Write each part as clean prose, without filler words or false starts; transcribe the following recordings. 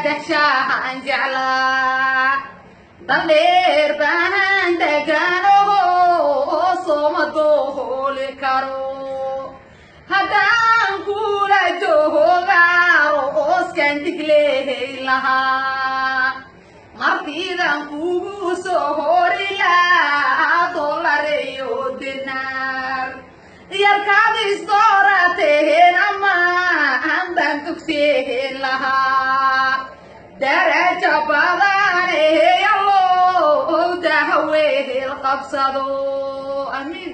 Dexshahan jeclaa, daldheer baahan deganogo oo sooma dooli karo. Haddaan kula joogaaro ooskan diglehey lahaa, martiidan kugu soo hori lahaa dolareyo dinaar. Yarkaad isdoorateen ama baan tugseen lahaa, daraja badaneh allow dahaweel qabsado, amiin.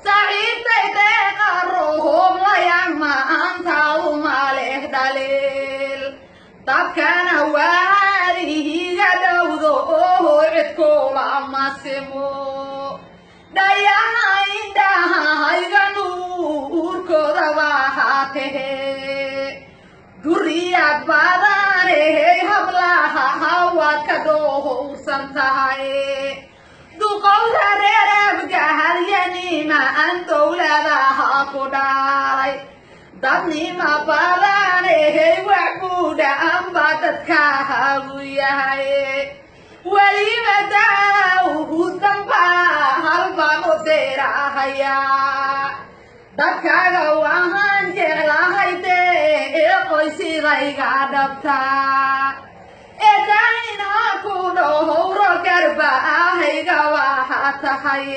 Saaxiibtay deeqa rohoblayama antaadu maleh dhaliil, dabkana waadihiga dhowdo oho cidkoola masimo. Dhayaha indhahayga nuurkooda baa tahe, duriyad badanehey hablaha hawaad ka dhowrsan tahay. Duqowda reer Abgahalyanima aan dowladaha ku dhalay, dadnima badanehey wax buudha anba dadkaagu yahay. Weliba daawud damba halbaan u deerahayaa, dadkaaga waxaan jeclahay dee qoysidayga dhabtaa. Eedayna ku dhowro garba ahayga waxa tahay.